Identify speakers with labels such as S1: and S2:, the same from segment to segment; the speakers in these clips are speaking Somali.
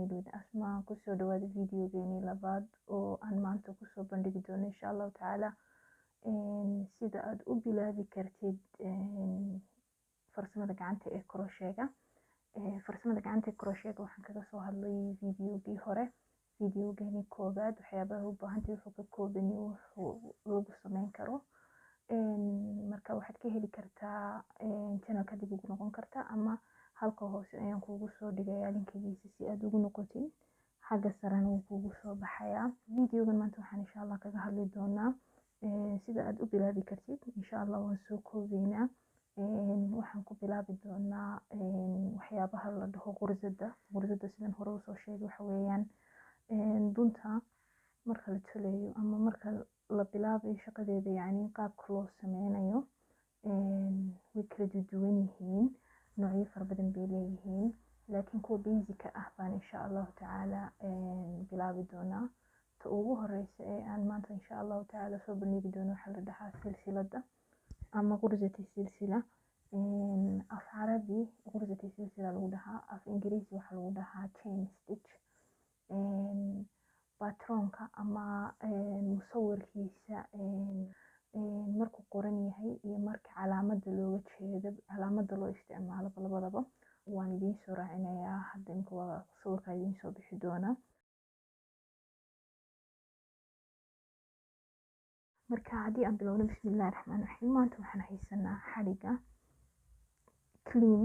S1: Made with Asma. Kusoo dhawaada videogeeni labaad oo aan maanta kusoo bandhigi doono, insha Allahu tacaala, sida aad u bilaabi kartid farsamada gacanta ee crochet-ga. Farsamada gacanta ee crochet-ga waxaan kaga soo hadlay videogii hore, videogeeni koobaad, waxyaabaha u baahantay, wuxuu ka kooban yahay, wuxuu lagu sameyn karo. Marka waxaad ka heli kartaa channelka, dib ugu noqon kartaa, ama halka hoose ayaan kuugu soo dhigayaa linkigiisa si aad ugu noqotid. Xagga sarena wuu kuugu soo baxayaa. Videogan maanta waxaan, insha Allah, kaga hadli doonaa sida aad u bilaabi kartid. Insha Allah waan soo koobeynaa. Waxaan ku bilaabi doonaa waxyaabaha la dhaho qursada. Qursada, sidan hore usoo sheegay, waxa weeyaan dunta marka la tolayo ama marka la bilaabayo shaqadeeda, yacni qaabka loo sameynayo. Way kala duwan yihiin, noocyo fara badan bay leeyihiin, laakiin kuwa basic ah baan, insha Allahu tacaala, bilaabi doonaa. Ta ugu horeysa ee aan maanta, insha Allahu tacaala, soo bandhigi doono waxaa la dhahaa silsilada ama qursati silsila. Af Carabi qursati silsila lagu dhahaa, af Ingiriisi waxaa lagu dhahaa chain stitch. Batroonka ama musawirkiisa markuu qoran yahay iyo marka calaamada looga jeedo, calaamada loo isticmaalo, labadaba waan idiin soo raacinayaa. Hadda imika waa sawirkaa idiin soo bixi doona. Marka haddii aan bilowno, bismillahi raxmaan raxiim. Maanta waxaan haysanaa xadhiga clean.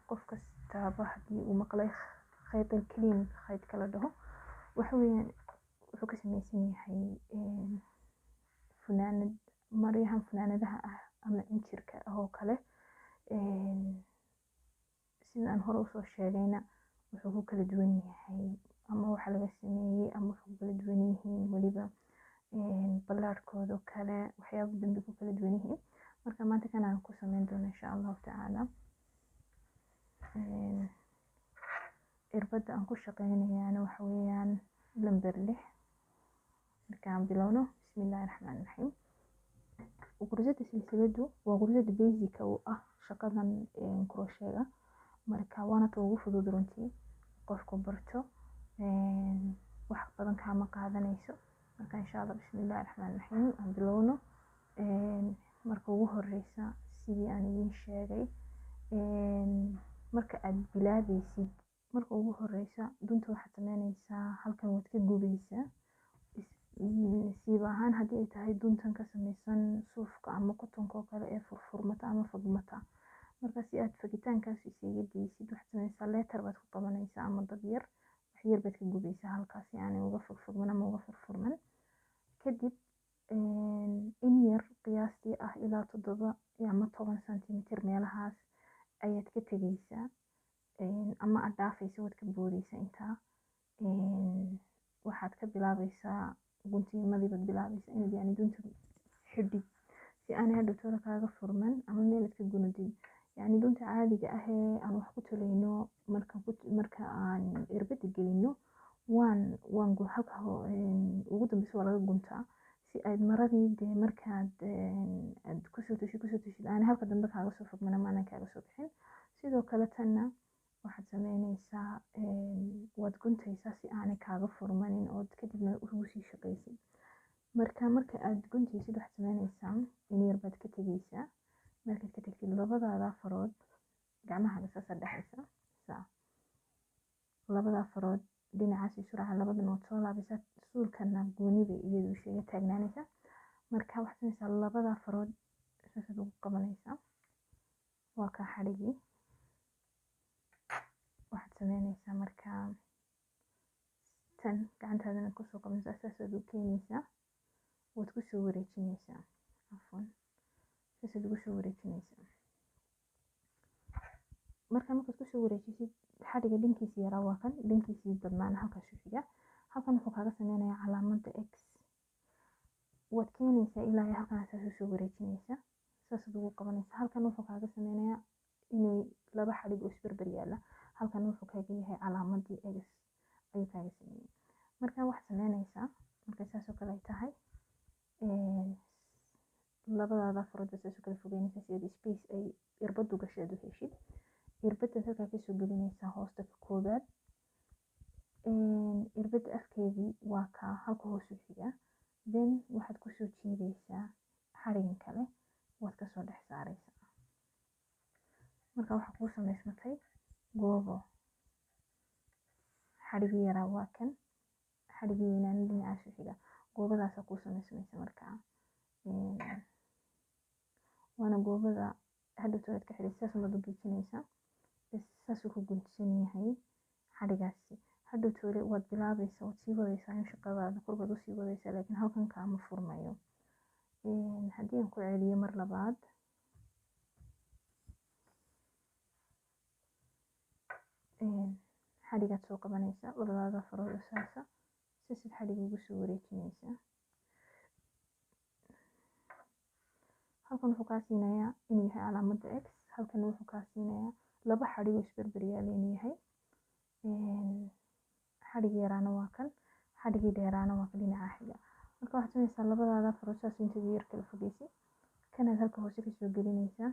S1: Qof kastaaba haddii uu maqlay khayt clean, khaydka la dhaho, waxa weeyaan wuxuu ka samaysan yahay funaanad, maryahan funaanadaha ah ama cinjirka ah oo kale. Sida aan hore usoo sheegayna, wuxuu ku kala duwan yahay ama waxa laga sameeyey ama wuxuu ku kala duwan yihiin weliba ballaarhkooda oo kale, waxyaabo badan bay ku kala duwan yihiin. Marka maanta kan aan ku sameyn doono, insha Allahu tacaala, irbadda aan ku shaqeynayaana waxa weeyaan lamber 6. Markaan bilowno, bismillahi raxmaani raxiim. Qursada silsiladu waa qursada basic u ah shaqadan crochet-ga. Marka waana ta ugu fudud runtii qofku barto, wax badan kaama qaadanayso. Marka, insha Allah, bismillahi raxmaani raxiim, aan bilowno. Marka ugu horeysa, sidii aan idiin sheegay, marka aad bilaabaysid marka ugu horeysa dunta, waxaad sameyneysaa halkan waad ka gubeysaa. Siiba ahaan haddii ay tahay duntan ka sameysan suufka ama cottonka oo kale ee furfurmata ama fagmata. Marka si aad fagitaankaas isaga daysid, waxaad sameyneysaa letter baad ku qabanaysaa ama dab yar, wax yar baad ka gubeysaa halkaas si aanay uga fogfogman ama uga furfurman. Kadib in yar qiyaastii ah ilaa 7 ama 10 centimeter meelahaas ayaad ka tegeysaa ama aad dhaafaysa, waad ka boodeysaa. Intaa waxaad ka bilaabaysaa guntiimadii baad bilaabaysaa inaad, yacni, dunta xidhid si aanay hadhow toole kaaga furman ama meel aad ka gunudid. Yacni dunta caadiga ah ee aan wax ku tolayno, marka aan irbada gelino, waan halka ugu dambeysa waa laga guntaa si aad maradii dee markaad aad kusoo toshid aanay halka dambe kaaga soo fogman ama aanay kaaga soo bixin. Sidoo kale tanna waxaad sameyneysaa, waad guntaysaa si aanay kaaga furmanin ood kadibna ugu sii shaqaysid. Marka aad guntaysid, waxaad sameyneysaa in yar baad ka tegeysaa. Markaad ka tagtid, labadaada farood gacmahaaga saasaad dhexaysaa, saa labada farood dhinacaas isu raaca, labadan waad soo laabaysaa, suulkana gooni bay iyadu isaga taagnaanaysaa. Marka waxaad sameyneysaa labada farood saasaad ugu qabanaysaa. Waa kaa xadhigii. Waxaad sameyneysaa marka tan gacantaadana kusoo qabanaysaa, saasaad u keenaysaa, waad kusoo wareejinaysaa, cafwan, saasaad ugu soo wareejinaysaa. Marka markaad kusoo wareejisid, xadhiga dhankiisii yaraa waa kan, dhankiisii badnaana halkaasuu xiga. Halkan wuxuu kaaga sameynayaa calaamadda X. Waad keenaysaa ilaa iyo halkan, saas usoo wareejinaysaa, saasaad ugu qabanaysaa. Halkan wuxuu kaaga sameynayaa inay laba xadhig oo isbarbar yaalla. Halkan wuxuu kaaga yahay calaamadii X ayuu kaaga sameeyey. Marka waxaad sameynaysaa, markay saas oo kale ay tahay, labadaada farood baad saas u kala fogeynaysaa si aad space ay irbadu gasho aad u heshid. Irbadaad halkaa kasoo gelinaysaa hoosta ka koobaad. Irbadda afkeedii waa kaa halka hoos u xiga. Then waxaad kusoo jiidaysaa xadhigan kale, waad kasoo dhex saaraysaa. Marka waxaa kuu samaysmatay goobo. Xadhigii yaraa waa kan, xadhigii weynaana dhinacaas u xiga. Goobadaasaa kuu samaysmaysa. Markaa waana goobada hadhowto aad ka xidhaysa, saas unbaad u geejinaysaa. Bas saasuu ku guntisan yahay xadhigaasi. Hadhowtoole waad bilaabaysaa, waad sii wadaysaa in shaqadaada korbaad usii wadaysaa, laakiin halkan kaama furmayo. Haddii aan ku celiyo mar labaad, xadhigaad soo qabanaysaa labadaada farood oo saasa sisid xadhiga ugu soo wareejinaysaa. Halkan wuxuu kaa siinayaa inuu yahay calaamadda X, halkan wuxuu kaa siinayaa laba xadhig oo isberber yaala inuu yahay. Xadhigii yaraana waa kan, xadhigii dheeraana waa kan dhinaca xiga. Marka waxaad samaysaa labadaada farood saas intaad yar kala fogeysid, kanaad halka hoose kasoo gelinaysaa,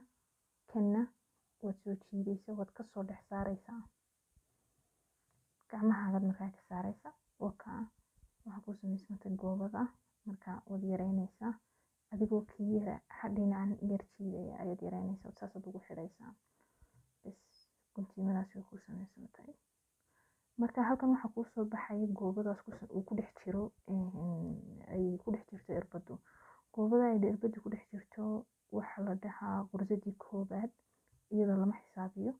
S1: kanna waad soo jiidaysaa, waad kasoo dhex saaraysaa, gacmahaagaad markaa ka saaraysaa. Waa kaa, waxaa kuu samaysmatay goobada. Marka waad yareynaysaa adigoo kii yara dhinacan yar jiidaya ayaad yareynaysaa, saasaad ugu xidhaysaa. Bas, guntiimadaas way kuu samaysmatay. Marka halkan waxaa kuu soo baxaya goobadaas uu ku dhex jiro, ay ku dhex jirto irbadu. Goobada ay irbadu ku dhex jirto waxaa la dhahaa gursadii koobaad, iyadoo lama xisaabiyo,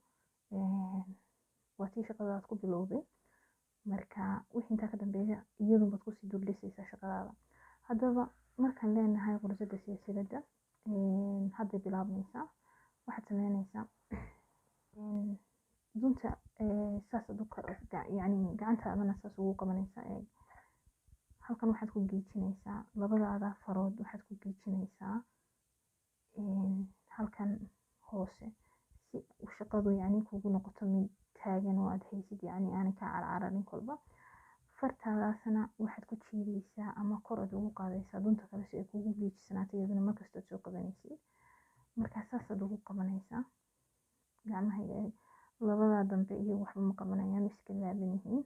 S1: waa tii shaqada aad ku bilowday. Marka wixii intaa ka dambeeya iyadun baad kusii duldhisaysaa shaqadaada. Haddaba markaan leenahay gursada silsiladda hadday bilaabmaysaa, waxaad sameynaysaa dunta saas yani gacantaadana saas ugu qabanaysaa. Eeg, halkan waxaad ku geejinaysaa labadaada farood, waxaad ku geejinaysaa halkan hoose si shaqadu yani kugu noqoto mid taagan oo aad haysid, yani aanay ka carcararin kolba. Fartaadaasna waxaad ku jiidaysaa ama kor aad ugu qaadaysaa dunta kale si ay kugu geejisanaato iyaduna markasta aad soo qabanaysid. Markaa saasaad ugu qabanaysaa gacmahayga. Eeg, labadaa dambe iyo waxba ma qabanayaan, way iska laaban yihiin.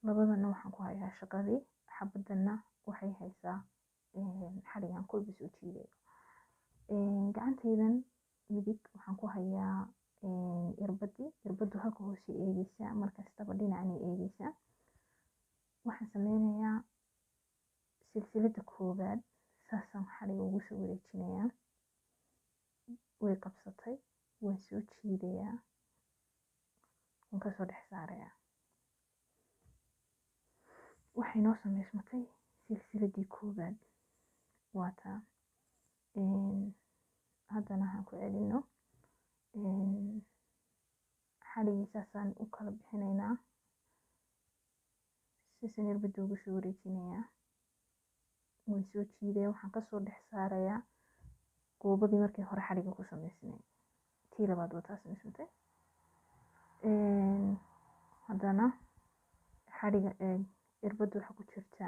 S1: Labadana waxaan ku hayaa shaqadii, xabadana waxay haysaa xadhigan kolba soo jiidayo. Gacantaydan midig waxaan ku hayaa irbadii. Irbadu halka hoose eegaysaa, markastaba dhinacanay eegaysaa. Waxaan sameynayaa silsilada koobaad, saasaan xadhiga ugu soo wareejinayaa. Way qabsatay, waan soo jiidayaa, waan kasoo dhex saarayaa. Waxay noo samaysmatay silsiladii koobaad, waa taa. Haddana waxaan ku celino xadhigii, saasaan u kala bixinaynaa, sisan irbada ugu soo wareejinayaa, waan soo jiidaya, waxaan kasoo dhex saarayaa goobadii markii hore xadhiga ku samaysnay. Tii labaad waa taa samaysmatay. Haddana xadhiga eeg, irbadda waxa ku jirta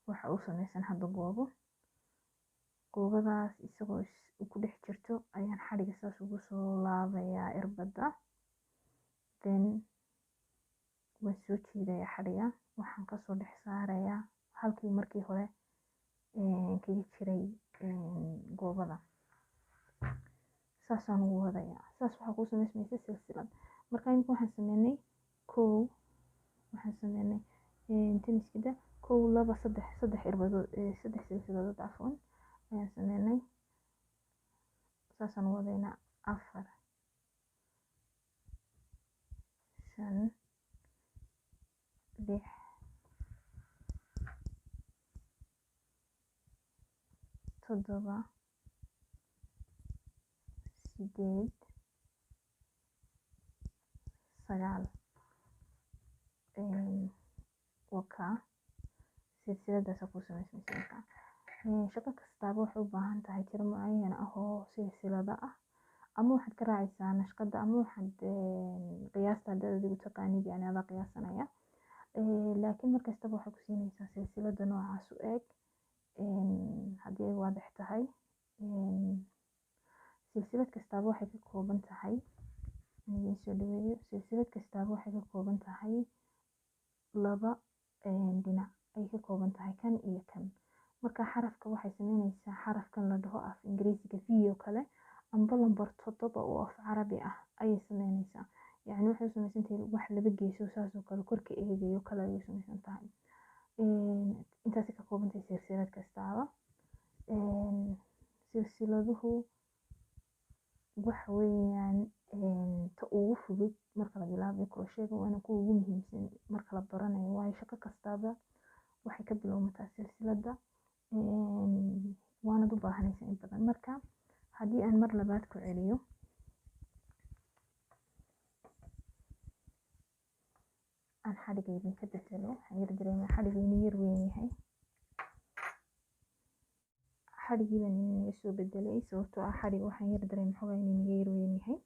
S1: waxa uu samaysan hadda goobo. Goobadaas isagoo ku dhex jirto ayaan xadhiga saas ugu soo laabayaa irbadda. Then waan soo jiidayaa xadhiga, waxaan kasoo dhex saarayaa halkii markii hore kaga jiray goobada, saasaan ugu wadayaa. Saas waxaa kuu samaysmaysa silsilad. Marka imika waxaan sameynay kow, waxaan sameynay taniskida kow, laba, saddex, saddex irbadood, saddex silsiladood cafwan ayaan sameynay. Saasaan u wadaynaa: 4, 5, 6, 7, 8, 9. Wakaa silsiladaasa kuu samaysmaysa. Markaa shaqo kastaaba waxay u baahan tahay tiro mucayan ah oo silsilada ah, ama waxaad ka raacaysaa nashqada, ama waxaad qiyaasta haddaad adigu taqaanid, yani adaa qiyaasanaya. Laakiin markastaba waxay ku siinaysaa silsilada noocaas u eg haddii ay waadix tahay. Silsilad kastaaba waxay ka kooban tahay, aan idiin soo dhaweeyo, silsilad kastaaba waxay ka kooban tahay Laba dhinac ay ka kooban tahay, kan iyo kan. Marka xarafka waxay sameynaysaa xarafkan la dhaho af Ingiriisiga V oo kale, amba lambar 7 oo af Carabi ah ayay sameynaysaa. Yacni waxay u samaysan tahay wax laba geeso saas oo kale korka eegayo kale ayay u samaysan tahay. Intaasay ka kooban tahay silsilad kastaaba. Silsiladuhu waxa weeyaan ta ugu fudud marka la bilaabayo crochet-ga, waana kuwa ugu muhiimsan marka la baranayo, waayo shaqo kastaaba waxay ka bilowmataa silsiladda, waanad u baahanaysaa in badan. Marka haddii aan mar labaad ku celiyo, aan xadhiga idinka bedelo, waxaan yar dareemaa xadhigu inuu yar weyn yahay. Xadhigii baan inaga soo bedelay, sababtoo ah xadhiga waxaan yar dareemay xogaa inuu inaga yar weyn yahay.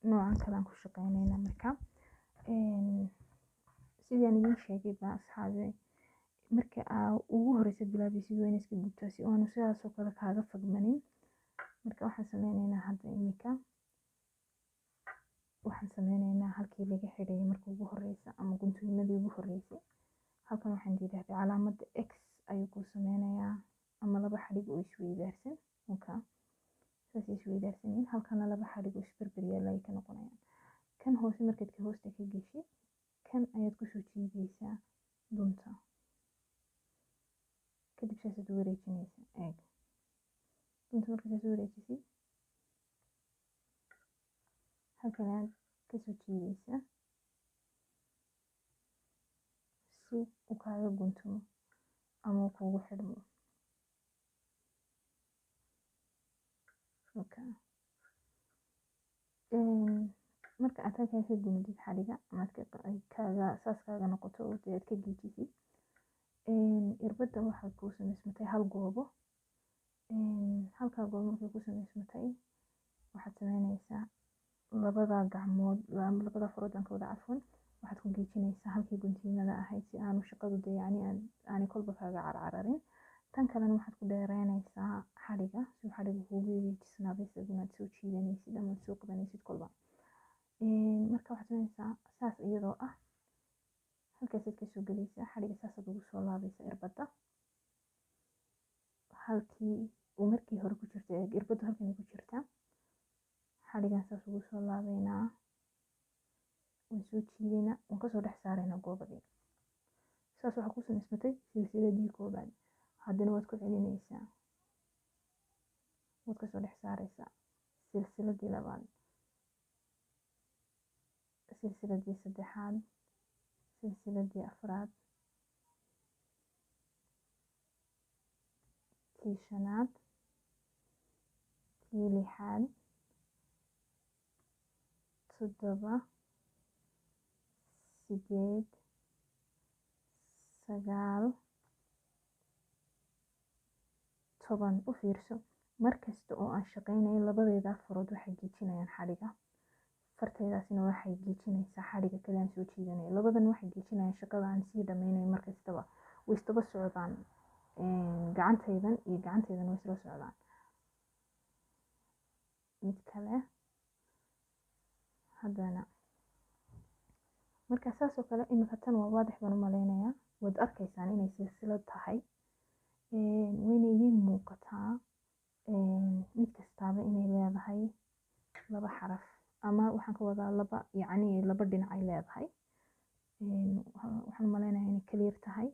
S1: Noocan kale aan ku shaqeynayna. Marka sidaan idiin sheegay baa, asxaabe, marka aa ugu horeysa bilaabaysid waa inaad iska gubtaa si aanu sidaas oo kale kaaga fagmanin. Marka waxaan sameyneynaa hadda imika, waxaan sameyneynaa halkii laga xidhay marka ugu horeysa ama guntuumadii ugu horeysay. Halkan waxaan yidhaahday calaamadda X ayuu kuu sameynayaa, ama laba xadhig oo isweydaarsan. Okay, saas isweydaarsan yihiin. Halkana laba xadhig oo isbarbar yaalla ay ka noqonayaan. Kan hoose markaad ka hoosta ka geshid, kan ayaad kusoo jiidaysaa dunta, kadib saasaad u wareejinaysaa. Eeg dunta, marka saas u wareejisid, halkan ayaad kasoo jiidaysaa si uu kaaga guntumo ama uu kugu xidhmo. Okay, marka aad halkaa ka gundid xadhiga ama kaaga saas kaaga noqoto oo dee aad ka geejisid irbadda, waxay kuu samaysmatay hal goobo. Halkaa goobo markay ku samaysmatay, waxaad sameynaysaa labada gacmood, labada farood aan ka wada, cafwan, waxaad ku geejinaysaa halkii guntiinada ahayd si aanu shaqadu dee yacni aanay kolba kaaga carcararin. Tan kalena waxaad ku dheereynaysaa xadhiga si uu xadhiga kuugu geejisnaado, isaguna aad soo jiidanaysid ama aad soo qabanaysid kolba. Marka waxaad sameynaysaa saas iyadoo ah, halkaasaad kasoo gelaysaa xadhiga, saasaad ugu soo laabaysaa irbadda halkii uu markii hore ku jirtay. Eeg, irbaddu halkan ay ku jirtaa, xadhigan saas ugu soo laabaynaa, waan soo jiidaynaa, waan kasoo dhex saaraynaa goobadii. Saas waxaa ku samaysmatay silsiladii koobaad. Haddana waad ku celinaysaa, waad kasoo dhex saaraysaa silsiladii labaad, silsiladii saddexaad, silsiladii afraad, tii shanaad, tii lixaad, 7, 8, 9, 10. U fiirso, mar kasta oo aan shaqeynayo, labadeeda farood waxay geejinayaan xadhiga, fartaydaasina waxay geejinaysaa xadhiga kale aan soo jiidanayo. Labadan waxay geejinayaan shaqada aan sii dhameynayo. Mar kastaba way isdaba socdaan, gacantaydan iyo gacantaydan way isla socdaan. Mid kale haddana. Marka saas oo kale imika tan waa waadix baan u maleynayaa, waad arkaysaan inay silsilad tahay, wayna idiin muuqataa mid kastaaba inay leedahay laba xaraf, ama waxaan ka wadaa laba, yacni laba dhinac ay leedahay. Waxaan u maleynayaa inay clear tahay.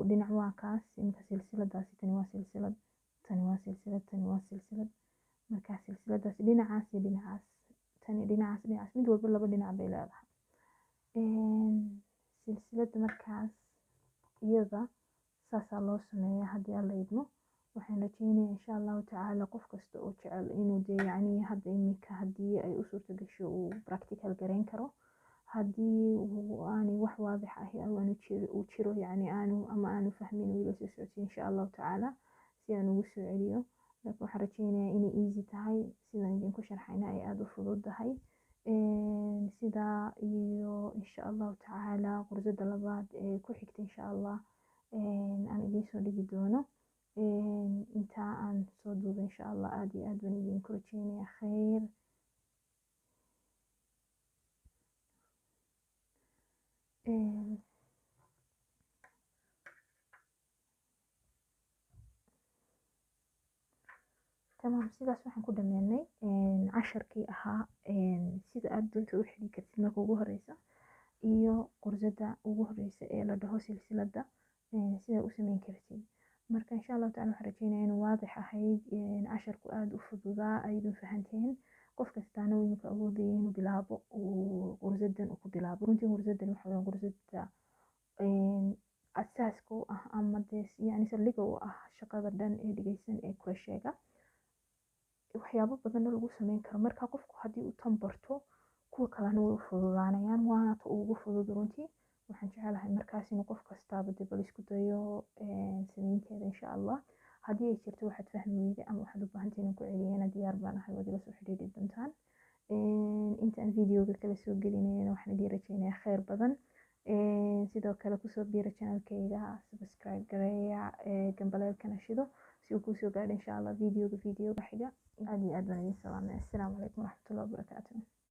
S1: Dhinac waa kaas imika silsiladaasi. Tani waa silsilad, tani waa silsilad, tani waa silsilad. Marka silsiladaasi dhinacaas iyo dhinacaas, tani dhinacaas, dhinacaas, mid walba laba dhinac bay leedahay silsiladda. Markaas iyada saasaa loo sameeyaa. Haddii Alla idmo, waxaan rajeynayaa insha Allahu tacaala qof kasta oo jecel inuu dee yacni hadda imika haddii ay u suurto gasho uu practical gareyn karo. Haddii uu aanay wax waadix ahi aanu uu jiro, yacni aanu ama aanu fahmin, uu ila soo socodsiin insha Allahu tacaala si aan ugu soo celiyo. Laakiin waxaan rajeynayaa inay easy tahay, sidaan idinku sharxayna ay aada u fududahay. Sidaa iyo insha Allahu tacaala qursada labaad ee ku xigta insha Allah aan idiin soo dhigi doono intaa aan soo duubo insha Allah. Aada iyo aad baan idinku rajeynaya khayr. Tamaam, sidaas waxaan ku dhameynay casharkii ahaa sida aad dunta u xidhi kartid marka ugu horeysa, iyo qursada ugu horeysa ee la dhaho silsiladda sida u sameyn kartid. Marka insha Allahu tacala waxaan rajeynayaa inuu waadix ahayd casharku, aada u fududaa, aydun fahanteen. Qof kastaana uu imika awoodaya inuu bilaabo, uu qursadan uu ku bilaabo. Runtii qursadan waxa weeyaan qursada asaaska u ah ama dee yani saldhigga u ah shaqada dhan ee dhigaysan ee crochet-ga, waxyaabo badanna lagu sameyn karo. Marka qofku haddii uu tan barto, kuwa kalena way u fududaanayaan, waana ta ugu fudud runtii. Waxaan jecelahay markaas inuu qof kastaaba dee bal isku dayo sameynteeda insha Allah. Haddii ay jirto waxaad fahmi weyday ama waxaad u baahantahay inaan ku celiyana, diyaar baan ahay, waad ila soo xidhiidhi doontaan. Inta aan videoga kala soo gelinayana waxaan idiin rajeynayaa kheyr badan. Sidoo kale kusoo biira channelkayga, subscribe gareeya, gambaleelkana shido si uu kuusoo gaadho insha Allah videoga xiga. Aad iyo aad baan idin salaamay. Assalaamu calaykum waraxmatullahi wabarakaatuh.